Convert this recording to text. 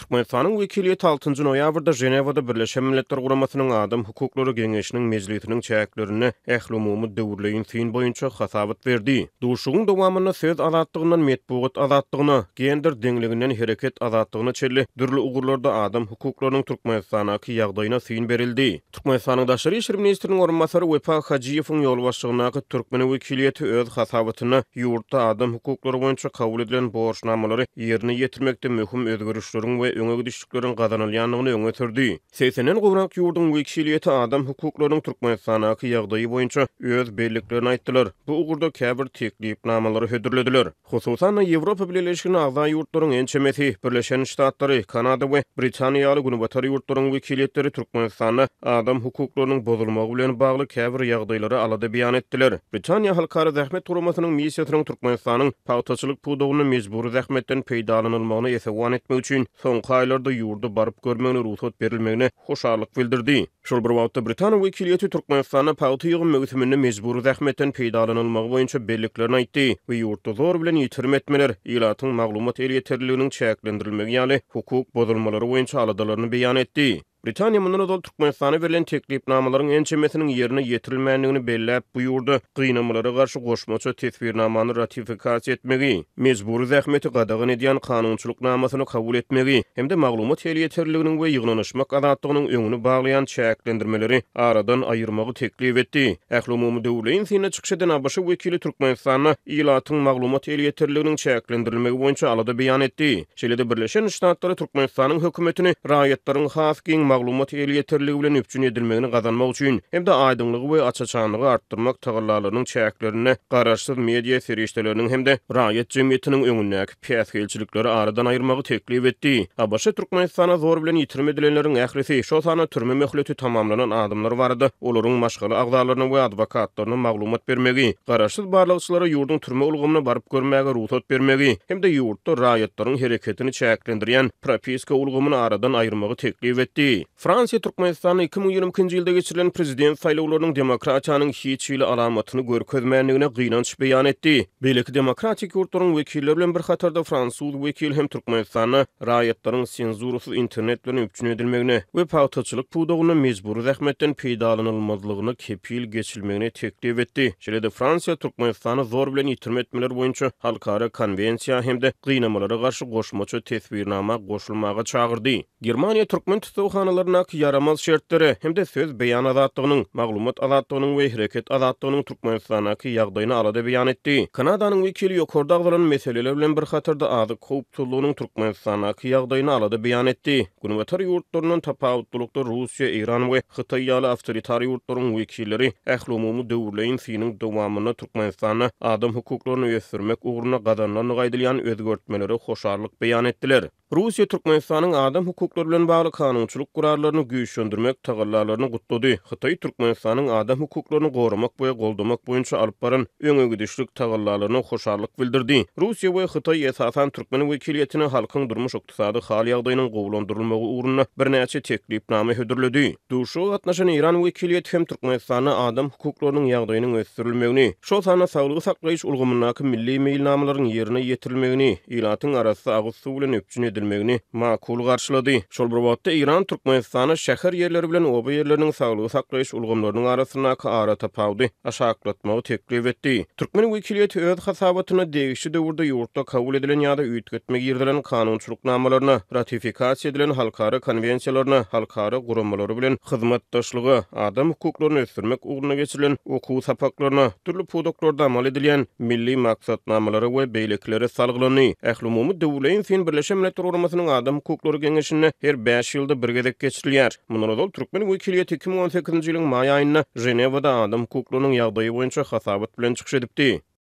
Türkmenistanyň wekiliýeti altynjy noýabrda Ženewada Birleşen Milletler Guramasynyň Adam hukuklary geňeşiniň mejlisiniň çäklerinde ählumumy döwürleýin syn boýunça hasabat berdi. Duşuşygyň dowamynda söz azatlygyndan metbugat azatlygyna, gender deňliginden hereket azatlygyna çenli dürli ugurlarda adam hukuklarynyň Türkmenistandaky ýagdaýyna syn berildi. Türkmenistanyň Daşary işler ministriniň orunbasary Wepa Hajyýewiň ýolbaşçylygyndaky türkmen wekiliýeti öz hasabatynda ýurtda adam hukuklary boýunça kabul edilen borçnamalary ýerine ýetirmekde möhüm özgerişleriň we öňe gidişlikleriň gazanylýandygyny öňe sürdi. Segsenden gowrak ýurduň wekiliýeti adam hukuklarynyň Türkmenistandaky ýagdaýy boýunça öz belliklerini aýtdylar, bu ugurda käbir teklipnamalary hödürlediler. Hususan-da, Ýewropa Bileleşigine agza ýurtlaryň ençemesi, Birleşen Ştatlary, Kanada we Britaniýa ýaly günbatar ýurtlaryň wekiliýetleri Türkmenistanda adam hukuklarynyň bozulmagy bilen bagly käbir ýagdaýlara alada beýan etdiler. Britaniýa Halkara Zähmet Guramasynyň missiýasynyň Türkmenistanyň pagtaçylyk pudagynda mejbury zähmetden peýdalanylmagyna esewan etmek üçin soňky aýlarda ýurda baryp görmegine rugsat berilmegine hoşallyk bildirdi. Şol bir wagtda, britan wekiliýeti Türkmenistanda pagta ýygym möwsüminde mejbury zähmetden peýdalanylmagy boýunça belliklerini aýtdy we ýurtda zor bilen ýitirim etmeler, ilatyň maglumat elýeterliliginiň çäklendirilmegi ýaly hukuk bozulmalary boýunça aladalaryny beýan etdi. Britaniýa mundan ozal Türkmenistana berlen teklipnamalaryň ençemesiniň ýerine ýetirilmändigini belläp, bu ýurda gynamalara garşy goşmaça teswirnamany ratifikasiýa etmegi, mejbury zähmeti gadagan edýän kanunçylyk namasyny kabul etmegi hem-de maglumat elýeterliliginiň we ýygnanyşmak azatlygynyň öňüni baglaýan çäklendirmeleri aradan aýyrmagy teklip etdi. Ählumumy döwürleýin synda çykyş eden ABŞ wekili Türkmenistanda ilatyň maglumat elýeterliliginiň çäklendirilmegi boýunça alada beýan etdi. Şeýle-de Birleşen Ştatlary Türkmenistanyň hökümetini raýatlaryň has giň maglumat elýeterligi bilen üpjün edilmegini gazanmak üçin hem-de aýdyňlygy we aç-açanlygy artdyrmak tagallalarynyň çäklerinde garaşsyz media serişdeleriniň hem-de raýat jemgyýetiniň öňündäki päsgelçilikleri aradan aýyrmagy teklip etdi. ABŞ Türkmenistana zor bilen ýitirim edilenleriň ählisi, şol sanda türme möhleti tamamlanan adamlar barada olaryň maşgala agzalaryna we adwokatlaryna maglumat bermegi, garaşsyz barlagçylara ýurduň türme ulgamyna baryp görmäge rugsat bermegi hem-de ýurtda raýatlaryň hereketini çäklendirýän propiska ulgamyny aradan aýyrmagy teklip etdi. Fransiýa Türkmenistanda 2022-nji ýylda geçirilen prezident saýlawlarynyň demokratiýanyň hiç hili alamatyny görkezmändigine gynanç beýan etdi. Beýleki demokratik ýurtlaryň wekilleri bilen bir hatarda fransuz wekili hem Türkmenistanda raýatlaryň senzurasyz internet bilen üpjün edilmegine we pagtaçylyk pudagynda mejbury zähmetden peýdalanylmazlygyna kepil geçilmegini teklip etdi. Şeýle-de Fransiýa Türkmenistany zor bilen ýitirim etmeler boýunça halkara konwensiýa hem-de gynamalara garşy goşmaça teswirnama goşulmaga çagyrdy. Germaniýa türkmen tussaghanalaryndaky ýaramaz şertlere hem-de söz beýan azatlygynyň, maglumat azatlygynyň we hereket azatlygynyň Türkmenistandaky ýagdaýyna alada beýan etdi. Kanadanyň wekili ýokarda agzalan meseleler bilen bir hatarda azyk howpsuzlygynyň Türkmenistandaky ýagdaýyna alada beýan etdi. Günbatar ýurtlaryndan tapawutlylykda Russiýa, Eýran we Hytaý ýaly awtoritar ýurtlaryň wekilleri ählumumy döwürleýin synyň dowamynda Türkmenistanda adam hukuklaryny ösdürmek ugrunda gazanylandygy aýdylýan özgertmelere hoşallyk beýan etdiler. Russiýa Türkmenistanyň adam hukuklary bilen bagly kanunçylyk gurallaryny güýçlendirmek tagallalaryny gutlady. Hytaý Türkmenistanyň adam hukuklaryny goramak we goldamak boýunça alyp baran öňegidişlik tagallalaryna hoşallyk bildirdi. Russiýa we Hytaý esasan türkmen wekiliýetine halkyň durmuş-ykdysady hal-ýagdaýynyň gowulandyrylmagy ugrunda birnäçe teklipnama hödürledi. Duşuşyga gatnaşan Eýran wekiliýeti hem Türkmenistanda adam hukuklarynyň ýagdaýynyň ösdürilmegini, şol sanda saglygy saklaýyş ulgamyndaky milli meýilnamalaryň ýerine ýetirilmegini, ilatyň arassa agyz suw bilen üpjün edilmegini makul garşylady. Şol bir wagtda, Eýran Türkmenistana şäher ýerleri bilen oba ýerleriniň saglygy saklaýyş ulgamlarynyň arasyndaky aratapawudy aşaklatmagy teklip etdi. Türkmen wekiliýeti öz hasabatynda degişli döwürde ýurtda kabul edilen ýa-da üýtgetme girizilen kanunçylyk namalaryna, ratifikasiýa edilen halkara konwensiýalaryna, halkara guramalary bilen hyzmatdaşlyga, adam hukuklaryny ösdürmek ugrunda geçirilen okuw sapaklaryna, dürli pudaklarda amal edilýän milli maksatnamalara we beýlekilere salgylandy. Ählumumy döwürleýin syn Birleşen Milletler Guramasynyň Adam hukuklary geňeşinde her bäş ýylda bir gezek geçirilýär. Mundan ozal türkmen wekiliýeti 2018-nji ýylyň maý aýynda Ženewada adam hukuklarynyň ýagdaýy boýunça hasabat bilen çykyş edipdi.